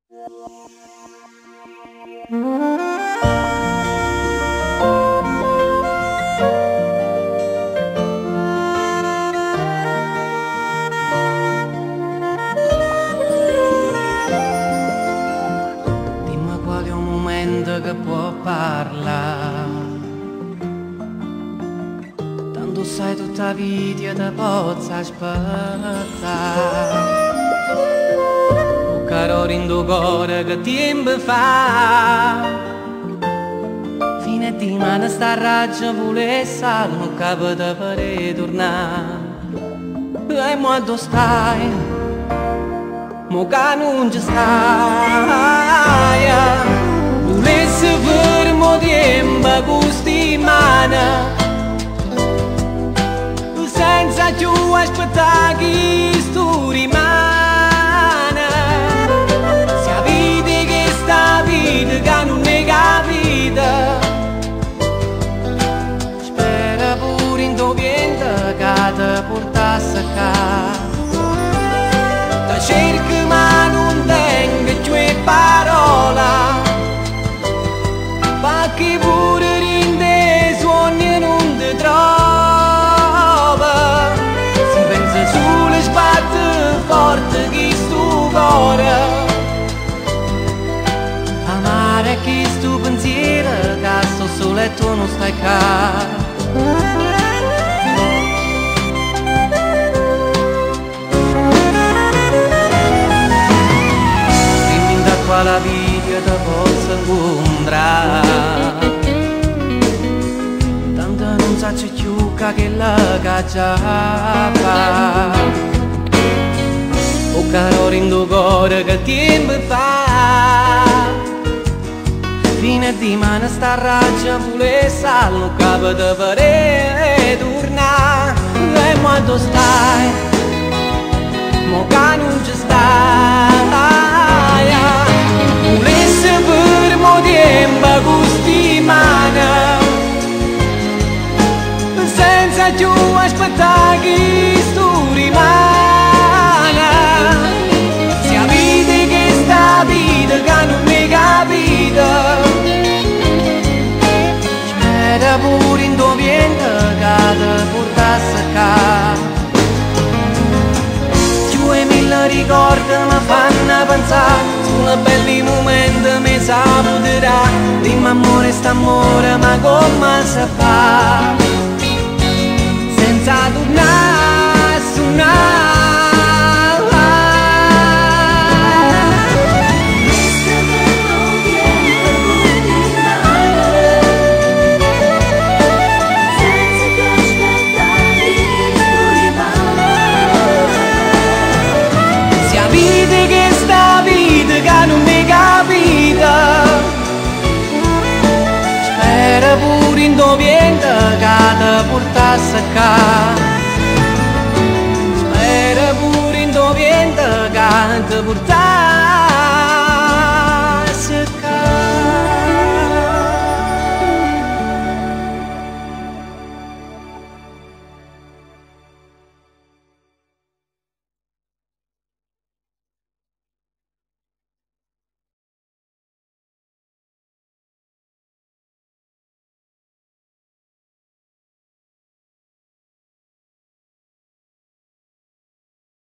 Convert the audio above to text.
Dimme qual è 'o mumento che può parlà. Tanto 'o ssaje tutta 'a vita te pozzo aspettà. 'O calore dint' 'o core che tiempo fa. Fino a dimane 'sta 'rraggia vulesse alluccà pe' te vedè turnà. E mo addò stai? Mo ca nun ce staje. Vulesse ferma 'o tiempo cu 'sti mmane. Senza cchiù aspettà chistu dimane. Si 'a vita è chesta vita ca nun 'e capito. Spera pure 'int' 'o viento ca te purtasse ccà. Te cerco ma nun tengo cchiù 'e parole. Pecché pure dint' 'e suonne nun te trovo. Si penso sulo sbatte forte chistu core. Amare è chistu pensiero ca sto solo e tu nun stai ccà. Dimme 'int'a quale video te pozzo 'ncuntrà. Tanto nun saccio cchiù ca chella che già fa. 'O calore 'int' 'o core che tiempo fa. Fino a dimane 'sta 'rraggia vulesse alluccà pe' te vedè turnà. E mo addò stai? Mo ca nun ce staje. Vulesse ferma 'o tiempo cu 'sti mmane. Senza cchiù aspettà chistu dimane. Si 'a vita è chesta vita ca nun 'e capito. Spera pure 'int' 'o viento ca te purtasse ccà. Cchiù 'e mille ricordi me fanno pensà, sulo belli mumenti me saputo dà. Dimme ammore st'ammore ma comme se fa? Senza turnà a sunnà. Senza più aspettare chistu dimane. Si 'a vita è chesta vita ca nun 'e capito. Spera pure 'int' 'o viento ca te purtasse ccà. Spera pure 'int' 'o viento ca te purtasse.